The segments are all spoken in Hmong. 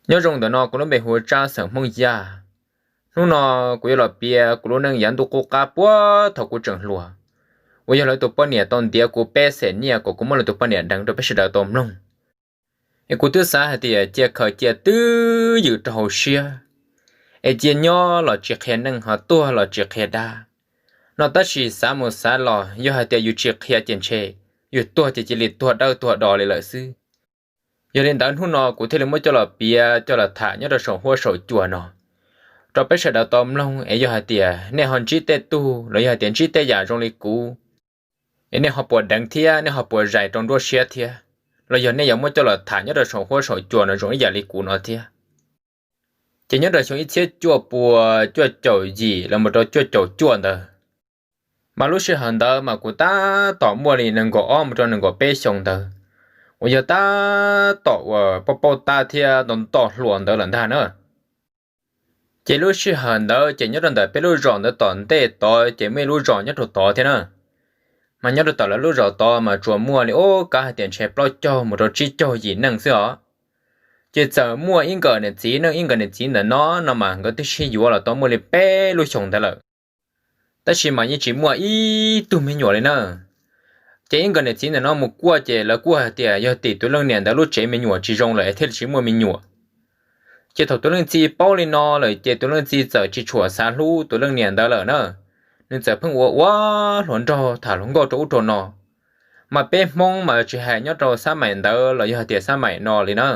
Nyob zoo ntawm no kuv lub npe hu ua Tsab xeem Hmoob Yaj. Hnub no kuv yuav los piav kuv lub neej yav ntuj qub qab puag thaum kuv tseem hluas, uas yog lawv tus poj niam tau ntiav kuv peb xees nyiaj kom kuv muab lawv tus poj niam deev rau peb sawv daws tau mloog. Es kuv twb xav hais tias cia khaws cia twj ywm rau hauv siab, es cia nyob los tsis qhia neej ho tuag los tsis qhia dab no, tab sis xav mus xav los yog hais tias yus tsis qhia ces ntshe yus tuag ces cia li tuag dawb tuag do li lawm xwb. Yog li ntawd hnub no kuv thiaj li muab coj los piav coj los tham nyob rau saum huab saum cua no rau peb sawv daws tau mloog, es yog hais tias nej ho ntsib tej tug los yog hais tias ntsib tej yam zoo li kuv, es nej ho puas deev thiab nej ho puas zais rau nruab siab thiab, los yog nej yuav muab coj los tham nyob rau saum huab saum cua no zoo ib yam li kuv no thiab. Ces nyob rau xyoo ib txhiab cuaj pua cuaj caum yim los mus rau cuaj caum cuaj ntawd, mas lub sij hawm ntawd mas kuv tab tom muaj li nees nkaum ob mus rau nees nkaum peb xyoo ntawd, uas yog tab tom uas paub paub tab thiab nto nto hluas ntawd lawm ntag na. Ces lub sij hawm ntawd ces nyob rau ntawm peb lub zos ntawd tom ntej tod ces muaj ib lub zos nyob rau tod thiab na. Mas nyob rau tom lawv lub zos tod mas tsuas muaj li ub kav hais tias ntshe plaub caug mus rau tsib caug yim neej xwb os. Ces txawm muaj ib nkawm niam txiv neej, ib nkawm niam txiv ntawm no no mas nkawd twb sib yuav los tau muaj li peb lub xyoos ntawd lawm, tab sis mas yeej tsis muaj ib tug me nyuam li na. Ces ib nkawm niam txiv ntawm no mus kuaj ces lawv kuj hais tias yog tim tus leej niam ntawd lub tsev me nyuam tsis zoo lawm thiaj li tsis muaj me nyuam. Ces thaum tus leej txiv paub li no lawm ces tus leej txiv txawm tsis tshua xav hlub tus leej niam ntawd lawm na. Nws txawm pheej ua ua hluas nraug tham hluas nkauj rau ub rau no. Mas peb Hmoob mas tsis hais nyob rau xab maim ntawd los yog hais tias xab maim no li na,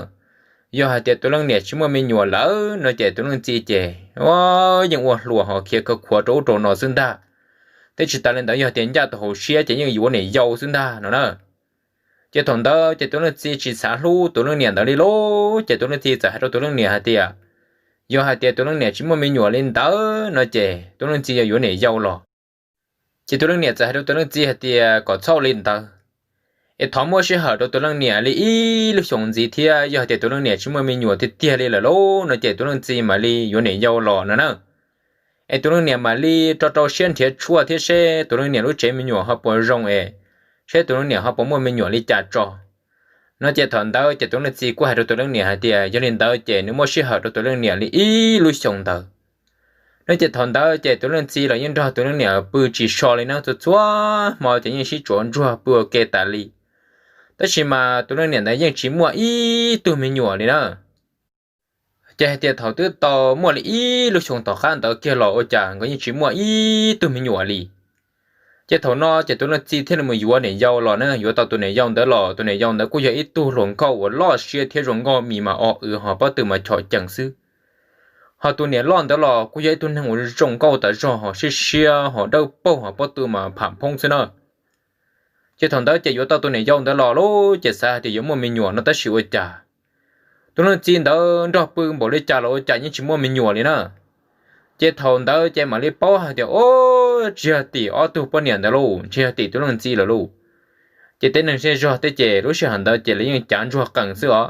yog hais tias tus leej niam tsis muaj me nyuam lawm no ces tus leej txiv ces yeej ua hluas ho khiav khav khuav rau ub rau no xwb ntag. Thiab tsis tas li ntawd yog tias ncaj tus hauv siab ces yeej yuav niam yau xwb ntag no na. Ces thaum ntawd ces tus leej txiv tsis xav hlub tus leej niam ntawd li lauj, ces tus leej txiv txawm hais rau tus leej niam hais tias, yog hais tias tus leej niam tsis muaj me nyuam li ntawd no ces tus leej txiv yuav yuav niam yau los. Ces tus leej niam txawm hais rau tus leej txiv hais tias kom txhob ua li ntawd, es thov muab sij hawm rau tus leej niam li ib lub xyoos ntxiv thiab, yog hais tias tus leej niam tsis muaj me nyuam tiag tiag li lawm lauj no ces tus leej txiv mam li yuav niam yau los no na. Es tus leej niam mam li rau rau siab nrhiav tshuaj thiab seb tus leej niam lub tsev me nyuam ho puas zoo es seb tus leej niam ho puas muaj me nyuam li cas tso no. Ces thaum ntawd ces tus leej txiv kuj hais rau tus leej niam hais tias yog li ntawd ces nws muab sij hawm rau tus leej niam li ib lub xyoos ntawd no. Ces thaum ntawd ces tus leej txiv los yeej nrog tus leej niam pw tsis so li na, txhua txhua hmo ces yeej sib tsuav ntsuag pw ua ke tas li. Tab sis mas tus leej niam ntawd yeej tsis muaj ib tug me nyuam li na. Ces hais tias thaum twb tau muaj li ib lub xyoos tom qab ntawd kiag los ua cas nkawd yeej tsis muaj ib tug me nyuam li. Ces thaum no ces tus leej txiv thiaj li mus yuav niam yau los na, yuav tau tus niam yau ntawd los, tus niam yau ntawd kuj yog ib tug hluas nkauj uas loj siab thiab zoo nkauj mis mas o w ho pob tw mas chom cees xwb. Ho tus niam loj ntawd los kuj yog ib tug neeg uas zoo nkauj tas zog ho siab siab ho dawb paug ho pob tw mas pham phoob xwb na. Ces thaum ntawd ces yuav tau tus niam yau ntawd los lauj, ces xav hais tias yuav muaj me nyuam no tab sis ua cas tus leej txiv ntawd nrog pw npaum li cas los ua cas yeej tsis muaj me nyuam li na. Ces thaum ntawd ces mam li paub hais tias o, tsis yog tim ob tug poj niam ntawd lauj, tsis yog tim tus leej txiv lawm lauj. Ces tej neeg zej zog tej ces lub sij hawm ntawd ces lawv yeej cav ntsuag qees xwb os.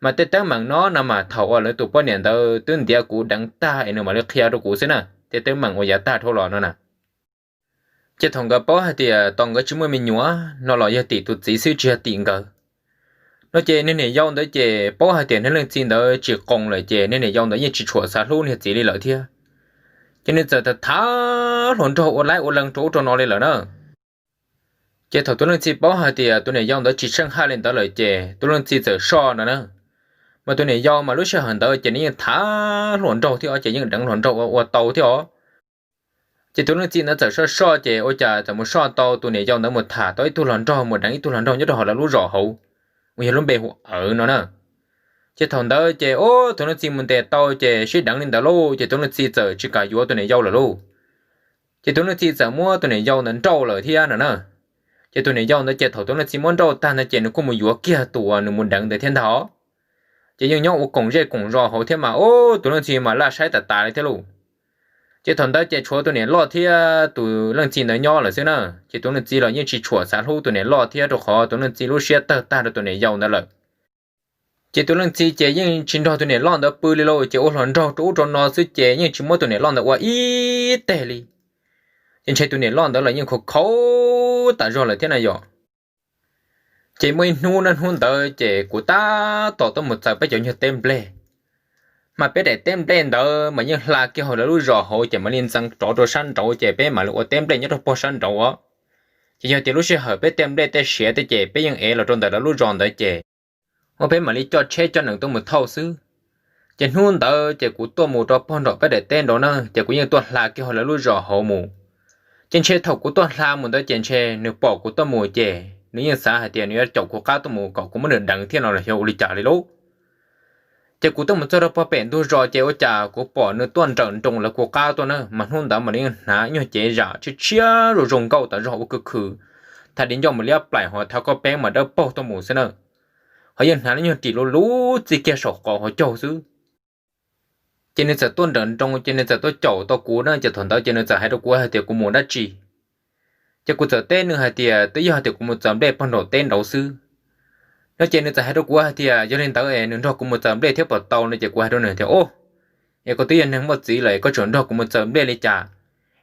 Mas tej teeb meem no no mas thaum uas lawv tus poj niam ntawd twb ntiav kuv deev tag es nws mam li qhia rau kuv xwb na, tej teeb meem uas yav tag dhau los no na. Ces thaum nkawd paub hais tias tos nkawd tsis muaj me nyuam no los yog tim tus txiv xwb tsis yog tim nkawd no ces niag niam yau ntawd ces paub hais tias niag leej txiv ntawd tsis qoos lawm ces niag niam yau ntawd yeej tsis tshua xav hlub niag txiv li lawm thiab. Ces nws txawm tham tham hluas nraug ua laib ua lees rau ub rau no li lawm na. Ces thaum tus leej txiv paub hais tias tus niam yau ntawd tsis tsheej haj li ntawd lawm ces tus leej txiv txawm soj no na. Mas tus niam yau mas lub sij hawm ntawd ces nws yeej tham hluas nraug thiab os, ces yeej deev hluas nraug ua ua tau thiab os. Ces tus leej txiv ntawd txawm soj soj ces ua cas txawm mus soj tau tus niam yau ntawd mus tham tau ib tug hluas nraug, mus deev ib tug hluas nraug nyob rau hauv lawv lub zos hauv uas yog lub npe hu Awv no na. Ces thaum ntawd ces tus leej txiv mus ntes tau ces sib deev li ntawd lauj, ces tus leej txiv txawm tsis kam yuav tus niam yau lawm lauj. Ces tus leej txiv txawm muab tus niam yau ntawd nrauj lawm thiab no na. Ces tus niam yau ntawd ces thaum tus leej txiv muab nrauj tag ntawd ces nws kuj mus yuav kiag tus uas nws mus deev ntawd thiab ntag os. Ces yeej nyob ua koom zej koom zos hauv thiab mas ub, tus leej txiv mas laj saib tas tas li thiab lauj. Ces thaum ntawd ces tshuav tus niam loj thiab tus leej txiv ntawd nyob lawm xwb na. Ces tus leej txiv los yeej tsis tshua xav hlub tus niam loj thiab rau qhov tus leej txiv lub siab tawg tag rau tus niam yau ntawd lawm. Ces tus leej txiv ces yeej tsis nrog tus niam loj ntawd pw li lauj, ces ua hluas nraug rau ub rau no xwb ces yeej tsis muab tus niam loj ntawd ua ib teg li. Ces ntshe tus niam loj ntawd los yeej khov khauv tas zog lawm thiab na yom. Ces muaj ib hnub na, hnub ntawd ces kuv tab tom tuaj mus txaws peb cov nyuag teb nplej. Mas peb daim teb nplej ntawd mas yeej hla kiag hauv lawv lub zos hauv ces mam li ntxeev rov rau sab nraud ces peb mam li ua teb nplej nyob rau pog sab nraud os. Ces yog tias lub sij hawm peb tej nplej tej siav tej ces peb yeej ev los rau ntawm lawv lub zos ntawd ces ua peb mam li coj tsheb coj nees tuaj mus thauj xwb. Ces hnub ntawd ces kuv tuaj mus rau pog nram peb daim teb nraud na ces kuv yeej tuaj hla kiag hauv lawv lub zos hauv mus. Ces ntshe thaum kuv tuaj hla mus ntawd ces ntshe nws pom kuv tuaj mus ces nws yeej xav hais tias nws yuav caum kuv qab tuaj mus kom kuv muab nws deev thiab no los xyov ua li cas li lauj. Ces kuv tuaj mus txog rau pog pem ntug zos ces ua cas kuv pom nws tuaj nrawm nroos lawv kuv qab tuaj na mas hnub ntawd mas nws yeej hnav ib nyuag cev zam tshiab tshiab zoo zoo nkauj tas zog ua khwv khwv, thav di ncauj mus liab plaim hos thav koj peeb mas dawb paug tuaj mus xwb na. Hos yeej hnav ib nyuag ris luv luv txij kiag saum qos hauv caug xwb. Ces nws txawm tuaj nrawm nroos ces nws txawm tuaj caum tau kuv na ces thaum ntawd ces nws txawm hais rau kuv hais tias kuv mus dab tsi. Ces kuv txawm teb nws hais tias twb yog tias kuv mus txaws nplej pog nram teb nraud xwb. No ces nws txawm hais rau kuv hais tias yog li ntawd es nws nrog kuv mus txaws nplej thiab puas tau no ces kuv hais rau nws tias o, es koj twb yog neeg muaj txiv lawm es koj tseem nrog kuv mus txaws nplej li cas?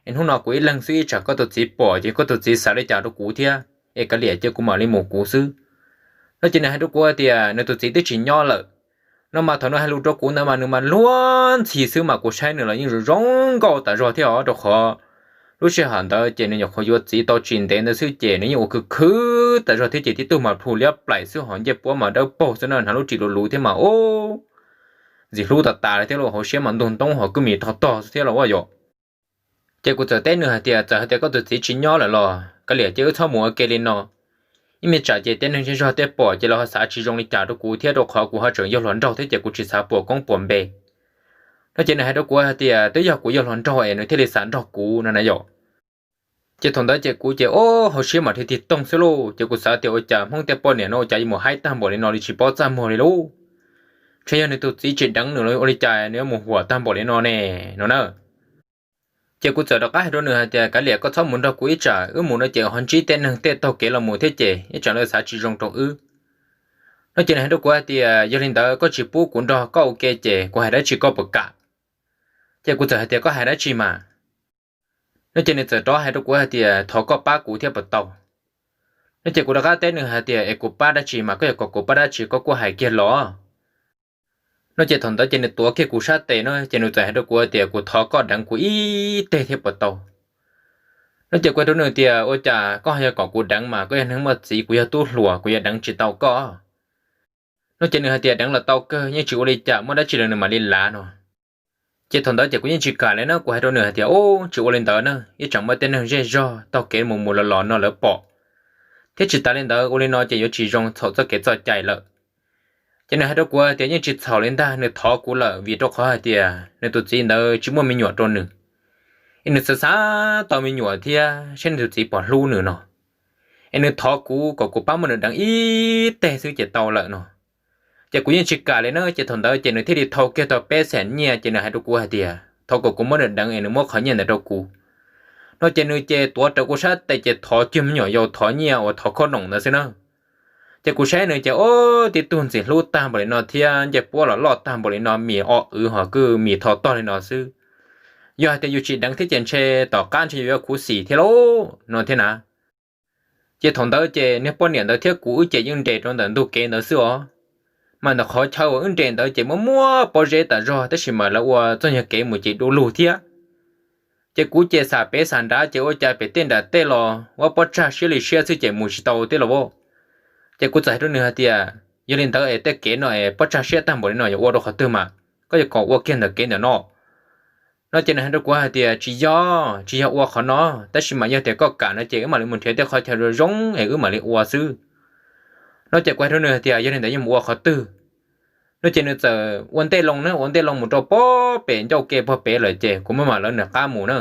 Es hnub no kuv ib leeg xwb ib tsam koj tus txiv pom ces koj tus txiv xav li cas rau kuv thiab es kav liam cia kuv mam li mus kuv xwb. No ces nws hais rau kuv hais tias nws tus txiv twb tsis nyob lawm. No mas thaum nws hais lus rau kuv ntawd mas nws mas luag ntxhi xwb mas kuv saib nws los yeej zoo zoo nkauj tas zog thiab os rau qhov lub sij hawm ntawd ces nws nyuam qhuav yuav txiv tau tsis ntev ntawd xwb ces nws yeej ua khwv khwv tas zog thiab ces tib tug mas plhu liab plaim xwb hos ncej puab mas dawb paug xwb na hnav lub ris luv luv thiab mas o, ntxim hlub tas tas li thiab los hauv siab mas ntug ntoob hos kuj mis tog tog xwb thiab los ua yom. Ces kuv txawm teb nws hais tias txawm hais tias koj tus txiv tsis nyob lawm los kav liam cia wb txhob mus ua ke li no. Ib me tsam ces tej neeg zej zog tej pom ces lawv ho xav tsis zoo li cas rau kuv thiab rau qhov kuv ho tseem yog hluas nraug thiab ces kuv tsis xav puas koob puas npe. No ces nws hais rau kuv hais tias twb yog kuv yog hluas nraug es nws thiaj li xav nrog kuv no na yom. Ces thaum ntawd ces kuv ces o, hauv siab mas rhiv tig toog xwb lauj ces kuv xav tias ua cas Hmoob tej poj niam no ua cas yuav mus haib tag npaum li no li tsis paub txaj muag li lauj. Ntshe yog nws tus txiv tsis deev nws los ua li cas nws yuav mus huam tag npaum li no ne, no na. Ces kuv txawm rov qab hais rau nws hais tias kav liam koj txhob mus nrog kuv ib tsam wb mus no ces ho ntsib tej neeg tej taug kev los mus thiab ces ib tsam lawv xav tsis zoo rau wb. No ces nws hais rau kuv hais tias yog li ntawd koj tsis pub kuv nrog koj ua ke ces kuv hais dab tsi koj puas kam? Ces kuv txawm hais tias koj hais dab tsi mas. No ces nws txawm rov hais rau kuv hais tias thov koj pab kuv thiab puas tau? No ces kuv rov qab teb nws hais tias es kuv pab dab tsi mas koj yuav kom kuv pab dab tsi koj kuj hais kiag los. No ces thaum ntawd ces nws tuav kiag kuv sab tes no ces nws txawm hais rau kuv hais tias kuv thov koj deev kuv ib teg thiab puas tau? No ces kuv hais rau nws tias ua cas koj ho yog kom kuv deev mas koj yog neeg muaj txiv kuv yog tub hluas kuv yuav deev tsis tau koj. No ces nws hais tias deev los tau kawg yeej tsis ua li cas muaj dab tsi los nws mam li lav no. Ces thaum ntawd ces kuv yeej tsis kam li na kuv hais rau nws hais tias o, tsis ua li ntawd na ib tsam muaj tej neeg zej zog taug kev mus mus los los no lawv pom. Thiab tsis tas li ntawd ua li no ces yuav tsis zoo txhaum txoj kev txoj cai lawm. Ces nws hais rau kuv tias yeej tsis txhaum li ntag nws thov kuv lawm vim rau qhov hais tias nws tus txiv ntawd tsis muaj me nyuam rau nws. Es nws xav xav tau me nyuam thiab saib nws tus txiv puas hlub nws no. Es nws thov kuv kom kuv pab muab nws deev ib teg xwb ces tau lawm no. Ces kuv yeej tsis kam li na ces thaum ntawd ces nws thiaj li thau kiag tau peb xees nyiaj ces nws hais rau kuv hais tias thov kom kuv muab nws deev es nws muab qhov nyiaj ntawd rau kuv. No ces nws ces tuav rawv kuv sab tes ces thov cuag me nyuam yaus thov nyiaj uas thov khob noom ntawd xwb na. Ces kuv saib nws ces o, tib tug ntxim hlub tag npaum li no thiab ncej puab los loj tag npaum li no mis o wv hos kuj mis tho tog li no xwb. Yog hais tias yus tsis deev thiab ces ntshe tom qab ntshe yuav yuav khuv xim thiab lauj no thiab na. Ces thaum ntawd ces niag poj niam ntawd thiab kuv wb ces yeej nres rau ntawm ntug kev ntawd xwb os. Mas ntawm qhov chaw uas wb nres ntawd ces muaj muaj pob zeb tas zog tab sis mas lawv ua txoj nyuag kev mus ces du lug thiab. Ces kuv ces xam pem xam nrad ces ua cas pem tej nram tej los ua pob tsag siab li siab xwb ces mus tsis tau tej los. Ces kuv txawm hais rau nws hais tias yog li ntawd es tej kev no es pob tsag siab tag npaum li no yuav ua rau qhov twg mas, koj yuav kom ua kiag ntawm kev ntawm no. No ces nws hais rau kuv hais tias tsis yog, tsis yog ua qhov no, tab sis mas yog tias koj kam no ces wb mam li mus nrhiav tej qhov chaw zoo zoo es wb mam li ua xwb. No ces kuv hais rau nws hais tias yog li ntawd yuav mus ua qhov twg? No ces nws txawm ua ntej loo na, ua ntej loo mus rau pob pem ncauj ke pob pem lawm ces kuv mam mam lawv nws qab mus na.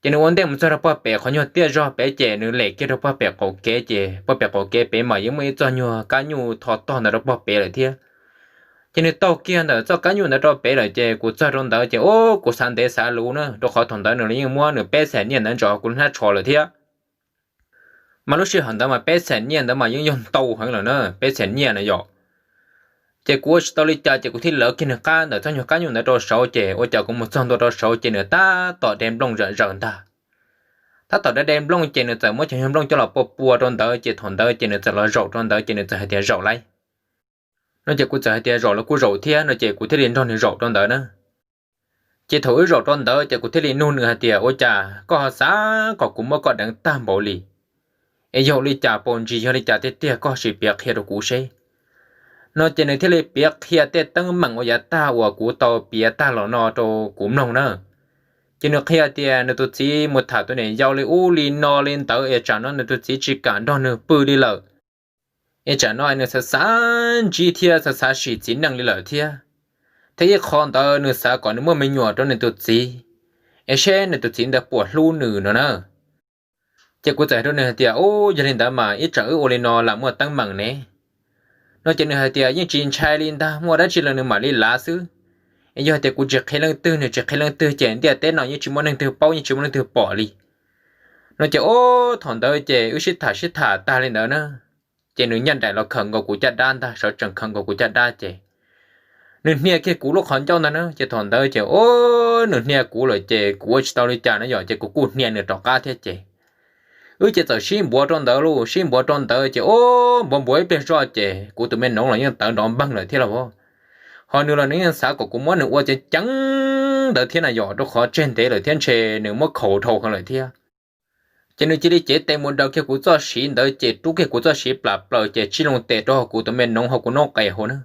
Ces nws ua ntej mus txog rau pob pem qhov nyuag tiaj zog pem ces nws lem kiag rau pob pem qaum kev ces pob pem qaum kev pem mas yeej muaj ib txoj nyuag kab nyuj tho tog ntawd rau pob pem lawm thiab. Ces nws taug kiag ntawm txoj kab nyuj ntawd rau pem lawm ces kuv txog rau ntawd ces o, kuv xav ntev xav luv na rau qhov thaum ntawd nws yeej muab nws peb xees nyiaj ntawd ntsaws kuv hnab tsho lawm thiab. Mas lub sij hawm ntawd mas peb xees nyiaj ntawd mas yeej yog ntau heev lawm na, peb xees nyiaj na yom. Ces kuv ua tsis tau li cas ces kuv thiaj lawv kiag nws qab ntawm txoj nyuag kab nyuj ntawd rau saud ces ua cas kuv mus txog ntua rau saud ces nws tab tom de nplooj zom zaws ntag. Tab tom de de nplooj ces nws txawm muab cov nyuag nplooj coj los pua pua rau ntawd ces thaum ntawd ces nws txawm los zaum rau ntawd ces nws txawm hais tias zaum lauj. No ces kuv txawm hais tias zaum los kuj zaum thiab no ces kuv thiaj li nrog nws zaum rau ntawd na. Ces thaum wb zaum rau ntawd ces kuv thiaj li nug nws hais tias ua cas koj ho xav kom kuv muab koj deev tag npaum li, es yog li cas paus ntsis yog li cas tiag tiag koj sim piav qhia rau kuv seb. No ces nws thiaj li piav qhia tej teeb meem uas yav tag uas kuv tau piav tag los no rau kuv mloog na. Ces nws qhia tias nws tus txiv mus tham tus niam yau li ub li no li ntawd es tsam no nws tus txiv tsis kam nrog nws pw li lawm, es tsam no nws xav xav ntsib thiab xav xav sim txiv neej li lawm thiab. Thiab ib qho ntawd nws xav kom nws muaj me nyuam rau nws tus txiv, es seb nws tus txiv ntawd puas hlub nws no na. Ces kuv txawm hais rau nws hais tias u, yog li ntawd mas ib tsam wb ua li no lam muaj teeb meem ne. No ces nws hais tias yeej tsis ntshai li ntag, muaj dab tsi los nws mam li lav xwb. Es yog tias kuv tsis qhia leej twg nws tsis qhia leej twg ces ntiaj teb no yeej tsis muaj neeg twg paub yeej tsis muaj neeg twg pom li. No ces ub thaum ntawd ces wb sib tham sib tham tag li ntawd na, ces nws nyaj nraim los khawm nkaus kuv caj dab ntag, sawv tsees khawm nkaus kuv caj dab ces nws hnia kiag kuv lub qhov ncauj ntag na. Ces thaum ntawd ces ub nws hnia kuv lawm ces kuv ua tsis tau li cas no yom, ces kuv kuj hnia nws rov qab thiab ces wb ces txawm sib npuav rau ntawd lauj, sib npuav rau ntawd ces ub npuav npuav ib pliag zoj ces kuv tus me noov los yeej tawv nrov npeeg lawm thiab lauj. Ho nws los nws yeej xav kom kuv muab nws ua ceev ceev ntawd thiab na yom, rau qhov tseg ntev lawm thiab ntshe nws muab khaus dhau heev lawm thiab. Ces nws cia li cev tes mus daws kiag kuv txoj siv ntawd ces rub kiag kuv txoj siv plam plaws ces tsij loo tes rau hauv kuv tus me noov hauv kuv noob qes hauv na.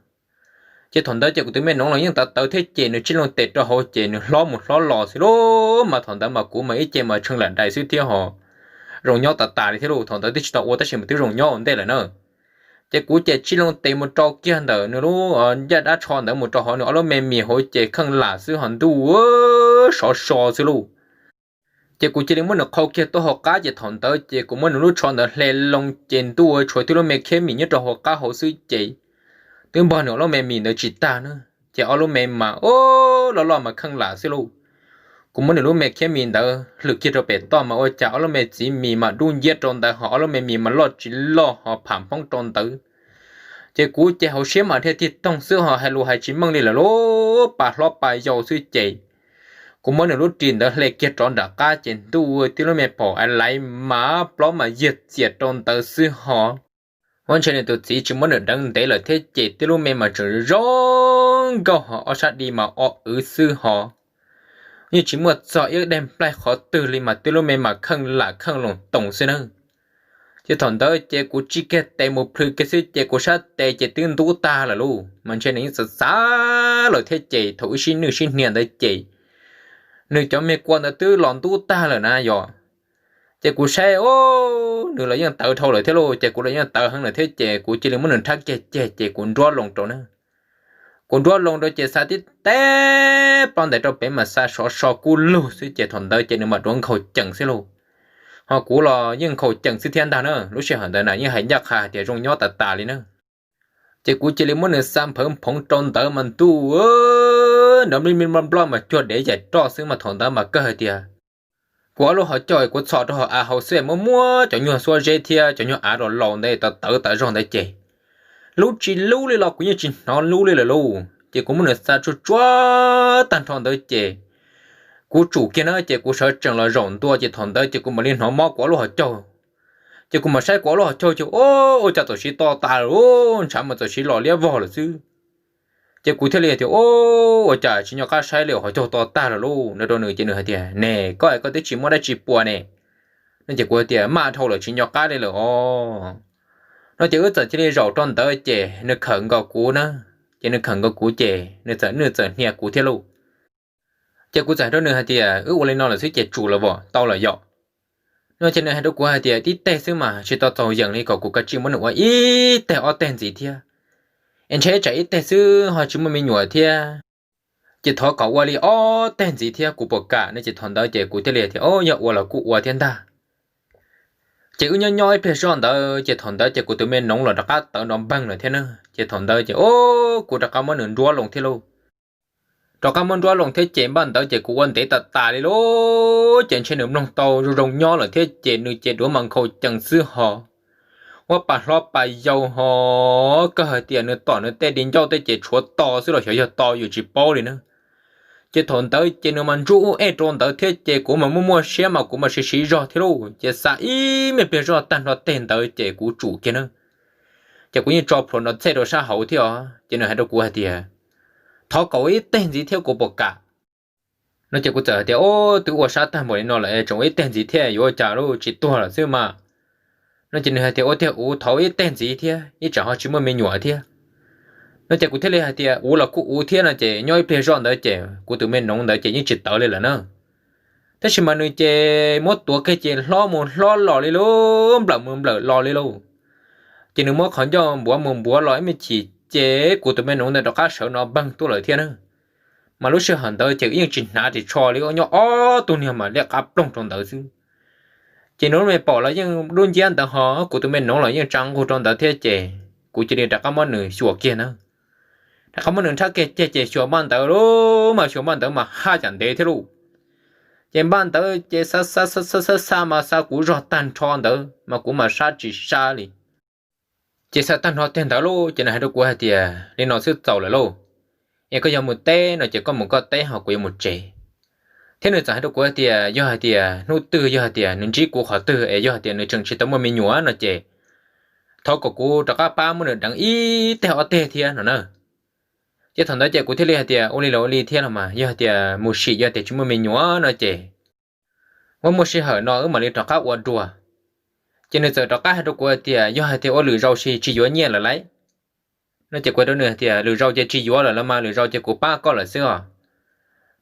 Ces thaum ntawd ces kuv tus me noov los yeej tawv tawv thiab ces nws tsij loo tes rau hauv ces nws hlob mus hlob los xwb lauj. Mas thaum ntawd mas kuv mas ib ce mas tshee lam dais xwb thiab ho zoo nyob tas tas li thiab lauj. Thaum ntawd twb tsis tau ua tab sis mas twb zoo nyob ua ntej lawm na. Ces kuv ces tsij loo tes mus rau kiag ntawm nws lub ncaj dab tsho ntawd mus rau hauv nws ob lub me mis hauv ces kheej lam xwb ho ntuj sov so xwb lauj. Ces kuv cia li muab nws qhau kiag tuaj hauv qab ces thaum ntawd ces kuv muab nws lub tsho ntawd hle loo ces ntuj tshuav tib lub me khiab mis nyob rau hauv qab hauv xwb ces twb npog nws ob lub me mis ntawd tsis tag na. Ces ob lub me mas ub loj loj mas kheej lam xwb lauj. Kuv muab nws lub me khiab mis ntawd hlwm kiag rau pem toj mas ua cas ob lub me txiv mis mas dub nciab rau ntawd ho ob lub me mis mas loj tsis loj ho pham hmoob rau ntawd. Ces kuv ces hauv siab mas dhia tig toog xwb ho hais lus hais tsis meej li lawm lauj, pa hlob pa yau xwb ces kuv muab nws lub ris ntawd hle kiag rov nram qab ces ntuj tib lub me phom a laiv mas plaub mas yag txias rau ntawd xwb ho. Ua ntshe nws tus txiv tsis muab nws deev ntev lawm thiab ces tib lub me mas tseem zoo nkauj ho ob sab di mas o wv xwb ho. Yeej tsis muaj txog ib daim nplaig qhov twg li mas tib lub me mas kheej lam kheej loos toos xwb na. Ces thaum ntawd ces kuv tsij kiag tes mus plhws kiag xwb ces kuv sab tes ces twb ntub tag lawm lauj, mas ntshe nws yeej xav xav lawm thiab ces thaum wb sib nwj sib hnia ntawd ces nws cov me kua ntawd twb los ntub tag lawm na yom. Ces kuv saib o, nws los yeej tawv dhau lawm thiab lauj, ces kuv los yeej tawv heev lawm thiab ces kuv cia li muab nws nrhab kiag ceg ces kuv nruab loo rau na. Kuv nruab loo rau ces xa tib teb plaub ntais rau pem mas xa sov so kub lug xwb ces thaum ntawd ces nws mam duav nkhaus cees xwb lauj. Ho kuv los yeej nkhaus cees xwb thiab ntag na, lub sij hawm ntawd na yeej hais ncaj qha hais tias zoo nyob tas tas li na. Ces kuv cia li muab nws xa nphawv nphoov rau ntawd mas ntuj, nrov nplij nploj mas cuag dev yaim roj xwb mas thaum ntawd mas kawg hais tias kuv ob lub hauv caug kuv txhos rau hauv av hauv xwb muab muab cov nyuag xuab zeb thiab cov nyuag av los laus ntawd tawv tawv tas zog ntawd ces lub tsis lub li los kuv yeej tsis hnov lub li lawm lauj. Ces kuv muab nws xa tsuj tsuav tag nrho ntawd ces kuv tsum kiag na ces kuv sawv tsees los zaum ntua ces thaum ntawd ces kuv mam li hnov mob kuv ob lub hauv caug. Ces kuv mam saib kuv ob lub hauv caug ces ua cas txawm siv to tas lawm, ntshav mas txawm siv los liab vog lawm xwb. Ces kuv thiaj li tias, Ua cas tsis nco qab saib li, hauv caug to tag lawm lauj, no rau nws ces nws hais tias, Ne, koj es koj twb tsis muaj dab tsi puas ne? No ces kuv hais tias, Maj dhau lawm tsis nco qab li lawm os. No ces wb txawm cia li zaum rau ntawd ces nws khawm nkaus kuv na, ces nws khawm nkaus kuv ces nws txawm nwj txawm hnia kuv thiab lauj. Ces kuv txawm hais rau nws hais tias, Wb ua li no lawm xwb ces tsum lawm vom tau lawm yom? No ces nws hais rau kuv hais tias, Tib teg xwb mas tsis tau txaus yeem li, kom kuv kav tsij muab nws ua ib teg ob teg ntxiv thiab. Es ntshe tsam ib teg xwb ho tsis muaj me nyuam thiab, ces thov kom ua li ob teg ntxiv thiab kuv puas kam? No ces thaum ntawd ces kuv thiaj li tias, O, yog ua los kuj ua thiab ntag. Ces wb nyob nyob ib pliag zoj ntawd ces thaum ntawd ces kuv tus me noov los rov qab tawv nrov npeeg lawm thiab na. Ces thaum ntawd ces, O, kuv rov qab muab nws nruab loo thiab lauj. Rov qab muab nruab loo thiab ces npaj ntawd ces kuv ua ntev tas tas li lauj, ces ntshe nws mloog tau zoo zoo nyob lawm thiab ces nws ces duav mas nkhaus cees xwb ho. Ua pas hlob pas yau ho, kawg hais tias nws tom nws tej di ncauj tej ces tshuav to xwb los xyov yog to yus tsis paub li na. Ces thaum ntawd ces nws mas ntsuj ub ej rau ntawd thiab ces kuv mas muaj muaj siab mas kuv mas siv siv zog thiab lauj, ces xa ib me pliag zoj tag nrho teg ntawd ces kuv tsum kiag na. ces kuv yeej tso plhuav nrov txhej rau sab hauv thiab os. Ces nws hais rau kuv hais tias, thov kom ua ib teg ntxiv thiab kuv puas kam? No ces kuv txawm hais tias, o, twb ua sab tag npaum li no lawm es tseem ua ib teg ntxiv thiab yuav ua cas lauj, tsis tuag lawm xwb mas. No ces nws hais tias, ua tiag uv, thov ua ib teg ntxiv thiab ib tsam ho tsis muaj me nyuam thiab. No ces kuv thiaj li hais tias, uv los kuj uv thiab no ces nyob ib pliag zoj ntawd ces kuv tus me noov ntawd ces yeej tsis tawv li lawm na. Tab sis mas nws ces muab tuav kiag ces hlob mus hlob los li lauj, nplawm mus nplawm los li lauj. Ces nws muab qhov ncauj npuav mus npuav los ib me chim ces kuv tus me noov ntawd rov qab sawv no npeeg tuaj lawm thiab na. Mas lub sij hawm ntawd ces yeej tsis hnav ris tsho li, nyob ob tug niag mas liab qab ploog rau ntawd xwb. Ces nws lub me paum los yeej dub nciab ntawd ho kuv tus me noov los yeej tsa nqug rau ntawd thiab ces kuv cia li rov qab muab nws xyuas kiag na. Rov qab muab nws nrhab kiag ceg ces xyuas npaj ntawd lauj, mas xyuas npaj ntawd mas haj yam ntev thiab lauj. Ces npaj ntawd ces xa xa xa xa xa mas xa kuv zog tag nrho ntawd mas kuv mas sab tsis sab li. Ces xa tag nrho tiag ntawd lauj ces nws hais rau kuv hais tias, li no xwb txaus lawm lauj, es koj yog mus teb no ces koj mus koj teb ho kuv yuav mus tsev. Thiab nws txawm hais rau kuv hais tias yog hais tias hnub twg yog hais tias nws ntsib kuv qhov twg es yog hais tias nws tseem tsis tau muaj me nyuam no ces thov kom kuv rov qab pab muab nws deev ib teg ob teg thiab no na. Ces thaum ntawd ces kuv thiaj li hais tias ua li los ua li thiab los mas, yog hais tias mus sim yog tias tsis muaj me nyuam no ces muab muaj sij hawm no wb mam li rov qab ua dua. Ces nws txawm rov qab hais rau kuv hais tias yog hais tias ua lwm zaus ces tsis yuav nyiaj lawm lauj. No ces kuv hais rau nws hais tias lwm zaus ces tsis yuav lawm los mas, lwm zaus ces kuv pab koj lawm xwb os.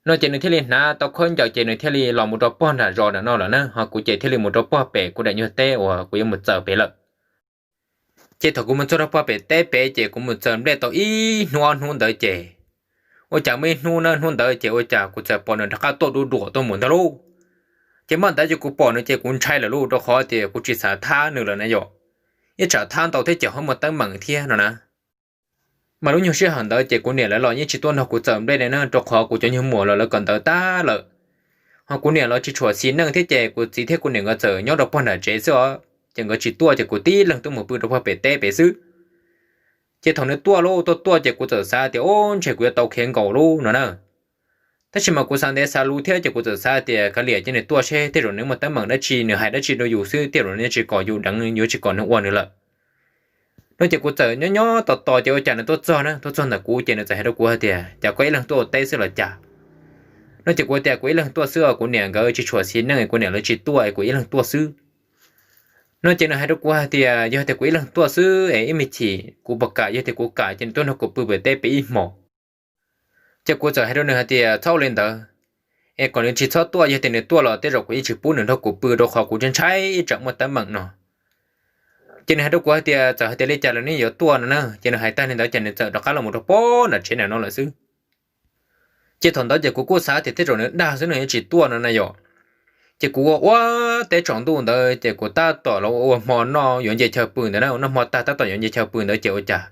No ces nws thiaj li hnav tau khaub ncaws ces nws thiaj li los mus rau pog nram zos nram no lawm na, ho kuv ces thiaj li mus rau pog pem kuv daim nyuag teb uas kuv yuav mus txaws pem lawm. Ces thaum kuv mus txog rau pog pem teb pem ces kuv mus txaws nplej tau ib hnub ob hnub ntawd ces ua cas muaj ib hnub na, hnub ntawd ces ua cas kuv txawm pom nws rov qab tuaj dub duam tuaj mus ntag lauj. Ces npaj ntawd ces kuv pom nws ces kuv ntshai lawm lauj, rau qhov tias kuv tsis xav thab nws lawm na yom. Ib tsam thab ntau thiab ces ho muaj teeb meem thiab no na. Mas lub nyuag sij hawm ntawd ces kuv niam lawv los yeej tsis tuaj nrog kuv txaws nplej li na, rau qhov kuv cov nyuag muam los lawv kawm ntawv tag lawm. Ho kuv niam los tsis tshua xis neej thiab ces kuv txiv thiab kuv niam nkawd txawm nyob rau pog nram tsev xwb os, ces nkawd tsis tuaj ces kuv tib leeg tuaj mus pw rau pog pem teb pem xwb. Ces thaum nws tuaj lauj, tuaj tuaj ces kuv txawm xav tias ub, ntshe kuv yuav tau khiav nkaus lauj no na. Tab sis mas kuv xav ntev xav luv thiab ces kuv txawm xav tias kav liam cia nws tuaj seb, tej zaum nws muaj teeb meem dab tsi, nws hais dab tsi rau yus xwb, tej zaum nws tsis kom yus deev, yuav tsis kom nws ua nws lawm. No ces kuv txawm nyob nyob tos tos ces ua cas nws tuaj txog na, tuaj txog ntawm kuv ces nws txawm hais rau kuv hais tias, cas koj ib leeg tuaj ua teb xwb los cas? No ces kuv tias kuv ib leeg tuaj xwb os, kuv niam nkawd tsis tshua xis neej, kuv niam lawv tsis tuaj es kuv ib leeg tuaj xwb. No ces nws hais rau kuv hais tias yog tias kuv ib leeg tuaj xwb es ib me chim kuv puas kam, yog tias kuv kam ces nws tuaj nrog kuv pw pem teb pem ib hmos. Ces kuv txawm hais rau nws hais tias txhob ua li ntawd, es kom nws tsis txhob tuaj, yog tias nws tuaj los tej zaum kuv yeej tsis pub nws nrog kuv pw rau qhov kuv ntshai ntshai ib tsam muaj teeb meem no. Ces nws hais rau kuv hais tias txawm hais tias li cas los nws yuav tuaj no na, ces nws hais tag li ntawd ces nws txawm rov qab los mus rau pog nram tsev nram no lawm xwb. Ces thaum ntawd ces kuv kuj xav tias tej zaum nws dag xwb nws yuav tsis tuaj no na yom. Ces kuv ua ua teb tsaus ntuj ntawd ces kuv tab tom los ua hmo noj yuav nce chaw pw ntawd na, noj hmo tag tab tom yuav nce chaw pw ntawd ces ua cas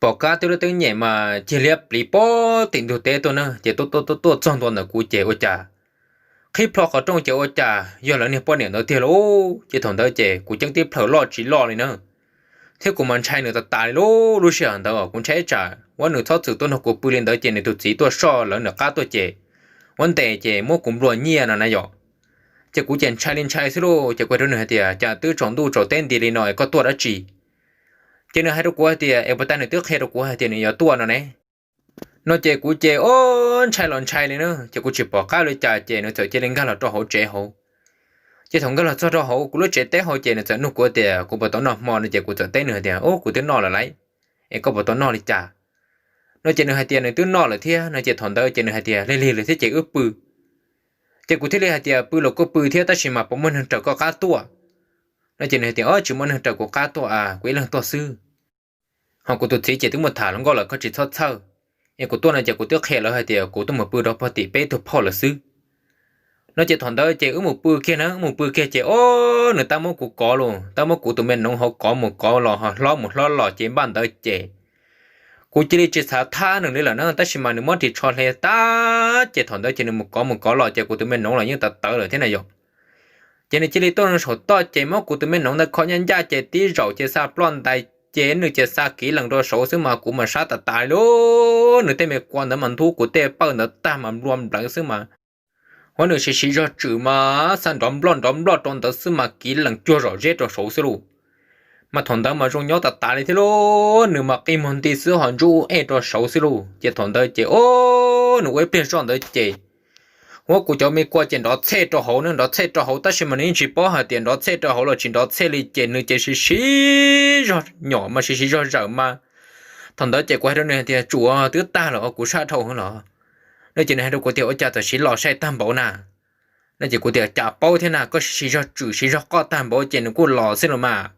pom kab twb lub teeb nyem mas cig liab pliv pog tim ntug teb tuaj na, ces tuaj tuaj tuaj tuaj txog ntua ntawm kuv ces ua cas qhib plho qhov rooj ces ua cas yog lawv niag poj niam ntawd tiag lauj. Ces thaum ntawd ces kuv ceeb tib plhaw loj tsis loj li na, thiab kuv mas ntshai nws tas tas li lauj. Lub sij hawm ntawd kuv ntshai ib tsam ua nws txhob txwm tuaj nrog kuv pw li ntawd ces nws tus txiv tuaj soj lawv nram qab tuaj ces ua ntes ces muab kuv nplua nyiaj no na yom. Ces kuv ces ntshai li ntshai xwb lauj, ces kuv hais rau nws hais tias cas twb tsaus ntuj tsaus teb nti li no es koj tuaj dab tsi? Ces nws hais rau kuv hais tias es puas tas nws twb qhia rau kuv hais tias nws yuav tuaj no ne. No ces kuv ces ub ntshai los ntshai li na, ces kuv tsis pom qab li cas ces nws txawm cia li nkag los rau hauv tsev hauv. Ces thaum nkag los txog rau hauv kuv lub tsev teb hauv ces nws txawm nug kuv tias kuv puas tau noj hmo no, ces kuv txawm teb nws hais tias ub kuv twb noj lawm lauj, es koj puas tau noj li cas? No ces nws hais tias nws twb noj lawm thiab no, ces thaum ntawd ces nws hais tias lig lig lawm thiab ces wb pw. Ces kuv thiaj li hais tias pw los kuj pw thiab tab sis mas puas muaj neeg raws koj qab tuaj? No ces nws hais tias o tsis muaj neeg raws kuv qab tuaj a, kuv ib leeg tuaj xwb. Ho kuv tus txiv ces twb muaj tham hluas nkauj lawm koj tsis txhob txhawj. Es kuv tuaj no ces kuv twb qhia lawv hais tias kuv tuaj mus pw rau pog tim peb tug phauj lawm xwb. No ces thaum ntawd ces wb mus pw kiag na, wb mus pw kiag ces o nws tab muab kuv kov los, tab muab kuv tus me noov hauv kov mus kov los ho hlob mus hlob los ces npaj ntawd ces kuv cia li tsis xav thab nws li lawm na, tab sis mas nws muab ris tsho hle tag ces thaum ntawd ces nws mus kov mus kov los ces kuv tus me noov los yeej tawv tawv lawm thiab na yom. Ces nws cia li tuaj saum toj ces muab kuv tus me noov ntawd kho ncaj ncaj ces tib zaug ces xa ploj ntais ces nws cia li xa kiv lees rau saud xwb mas kuv mas sab tas tas li lauj. Nws tej me kua ntawd mas ntub kuv tej pawj ntawd tag mas nplua nplawv xwb mas, ua nws siv siv zog tswm mas xa nrov nploj nrov nploj rau ntawd xwb mas kiv lees cuag zom zeb rau saud xwb lauj. Mas thaum ntawd mas zoo nyob tas tas li thiab lauj, nws mas qi muag nti xwb ho ntsuj ej rau saud xwb lauj. Ces thaum ntawd ces o, nws ua ib pliag zoj ntawd ces, huab, kuv cov me kua ces nrov txhej rau hauv na, nrov txhej rau hauv tab sis mas nws yeej tsis paub hais tias nrov txhej rau hauv los tsis nrov txhej li ces nws ces siv siv zog nyom mas siv siv zog zawm mas. Thaum ntawd ces kuv hais rau nws hais tias, Tsuas twb tag lawm os, kuv sab dhau heev los. No ces nws hais rau kuv tias, Ua cas tam sim los sai tag npaum na? No ces kuv tias, Cas paub thiab na, koj siv zog tswm siv zog qoj tag npaum ces nws kuj los xwb los mas.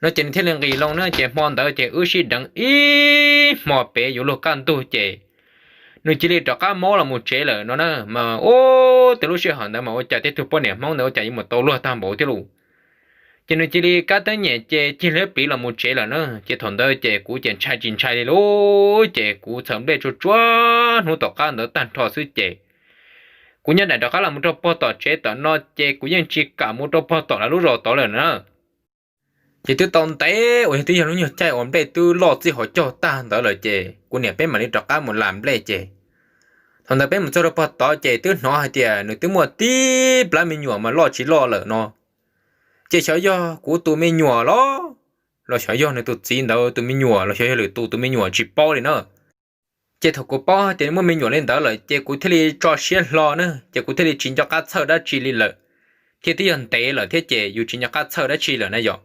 No ces nws thiaj li nqis loo na, ces hmo ntawd ces wb sib deev ib hmo pem yuav luag kaj ntug ces nws cia li rov qab mob los mus tsev lawm no na. Mas ub, tej lub sij hawm ntawd mas ua cas tej tug poj niam Hmoob ntawd ua cas yuav mus tau luag tag npaum thiab lauj. Ces nws cia li kab teeb nyem ces cig liab pliv los mus tsev lawm na. Ces thaum ntawd ces kuv ces ntshai tsis ntshai li lauj, ces kuv txhawm nplej tsuag tsuag hnub tom qab ntawd tag nrho xwb ces kuv nyob daim rov qab los mus rau pog tom tsev tom no ces kuv yeej tsis kam mus rau pog tom lawv lub zos tod lawm na. Ces twb tau ntev uas yog twb yog lub nyuag caij uas nplej twb loj txij hauv caug tag ntawd lawm ces kuv niam peb mam li rov qab mus lam nplej ces thaum ntawd peb mus txog rau pog tod ces twb hnov hais tias nws twb muaj tib plab me nyuam mas loj tsis loj lawm no. Ces xyov yog kuv tus me nyuam los, los xyov yog nws tus txiv ntawd tus me nyuam los xyov yog lwm tus tus me nyuam tsis paub li na. Ces thaum kuv paub hais tias muaj me nyuam li ntawd lawm ces kuv thiaj li tso siab hlo na, ces kuv thiaj li tsis nco qab txhawj dab tsi li lawm, thiab twb yog ntev lawm thiab ces yus tsis nco qab txhawj dab tsi lawm na yom.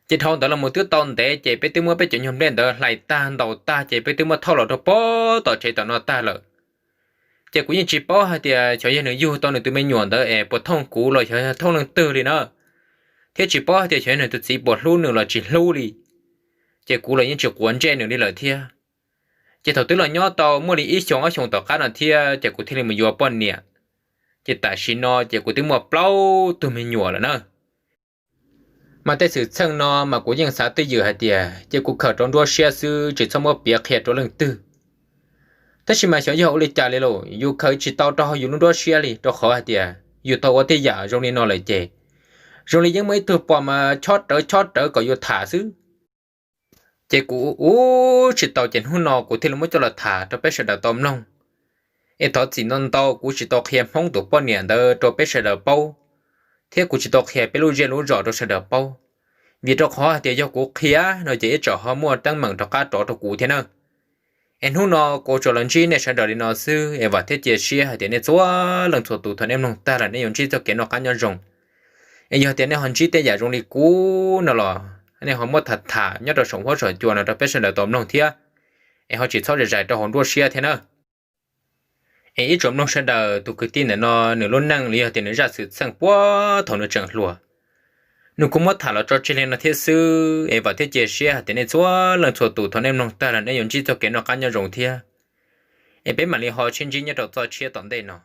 Ces dhau ntawd los mus twb tau ntev ces peb twb muab peb cov nyuag nplej ntawd hlais tag ntaus tag ces peb twb muab thauj los rau pog tom tsev tom no tag lawm. Ces kuv yeej tsis paub hais tias xyov yog nws yug tau nws tus me nyuam ntawd es puas thooj kuv los xyov yog thooj leej twg li na, thiab tsis paub hais tias xyov yog nws tus txiv puas hlub nws los tsis hlub li. Ces kuv los yeej tsis quav ntsej nws li lawm thiab. Ces thaum twb los nyob tau muaj li ib xyoos ob xyoos tom qab no thiab ces kuv thiaj li mus yuav poj niam. Ces tam sim no ces kuv twb muaj plaub tug me nyuam lawm na. Mas tej xwm txheej no mas kuv yeej xav twj ywm hais tias ces kuv khaws rau nruab siab xwb tsis txhob muab piav qhia rau leej twg. Tab sis mas xyov yog ua li cas li lauj, yus khaws tsis tau rau hauv yus lub nruab siab li rau qhov hais tias yus tau ua tej yam zoo li no lawm ces zoo li yeej muaj ib tug pos mas chob rawv chob rawv kom yus tham xwb. Ces kuv ua tsis tau ces hnub no kuv thiaj li muab coj los tham rau peb sawv daws tau mloog. Es thov txim ntau ntau kuv tsis tau qhia Hmoob tus poj niam ntawd rau peb sawv daws paub, thiab kuv tsis tau qhia peb lub zej lub zos rau sawv daws paub. Vim rau qhov hais tias yog kuv qhia no ces ib tsam ho muaj teeb meem rov qab rov rau kuv thiab na. Es hnub no kuv tsuas los ntsib nej sawv daws li no xwb es vam thiab cia siab hais tias nej txhua leej txhua tus thaum nej mloog tag lawm nej yuav ntsib txoj kev noj qab nyob zoo. Es yog tias nej ho ntsib tej yam zoo li kuv no los nej ho muab tham tham nyob rau saum huab saum cua no rau peb sawv daws tau mloog thiab, es ho tsis txhob zais zais rau hauv nruab siab thiab na. Es ib tsoom mloog sawv daws, tus kwv tij ntawm no nws lub neej los yog tias nws zaj xwm txheej puag thaum nws tseem hluas, nws kuj muab tham los tso tseg li no thiab xwb. Es vam thiab cia siab hais tias nej txhua leej txhua tus thaum nej mloog tag lawm nej yuav ntsib txoj kev noj qab nyob zoo thiab. Es peb mam li ho sib ntsib nyob rau txoj tshiab tom ntej no.